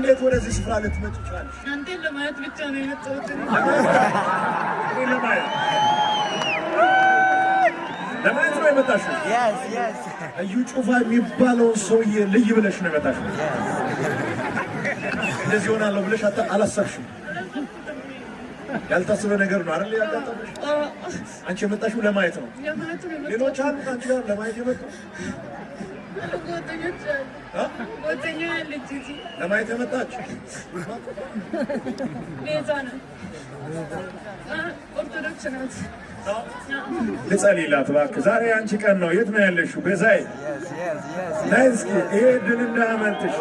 እንዴት ወደዚህ ስፍራ ልትመጪ ቻልሽ? አንተን ለማየት ብቻ ነው የመጣሁት። እኔን ለማየት ለማየት ነው የመጣሽው? Yes. እዩ ጩፋ የሚባለውን ሰውዬ ልይ ብለሽ ነው የመጣሽው? እንደዚህ ሆናለሁ ብለሽ አላሰብሽም። ያልታሰበ ነገር ነው አይደል ያጋጠመሽ? አንቺ የመጣሽው ለማየት ነው። ለማየት ነው የመጣሁት። ሌሎች አሉ ከአንቺ ጋር ለማየት የመጡ? ጓደኞች አሉ። እ? ጓደኛ ያለች እዚህ። ለማየት የመጣች? ቤዛ ናት። ኦርቶዶክስ ናት። ልጸልይላት እባክህ። ዛሬ አንቺ ቀን ነው። የት ነው ያለሽው? ቤዛዬ Yes. ነይ እስኪ። ይሄ ድል እንዳያመልጥሽ።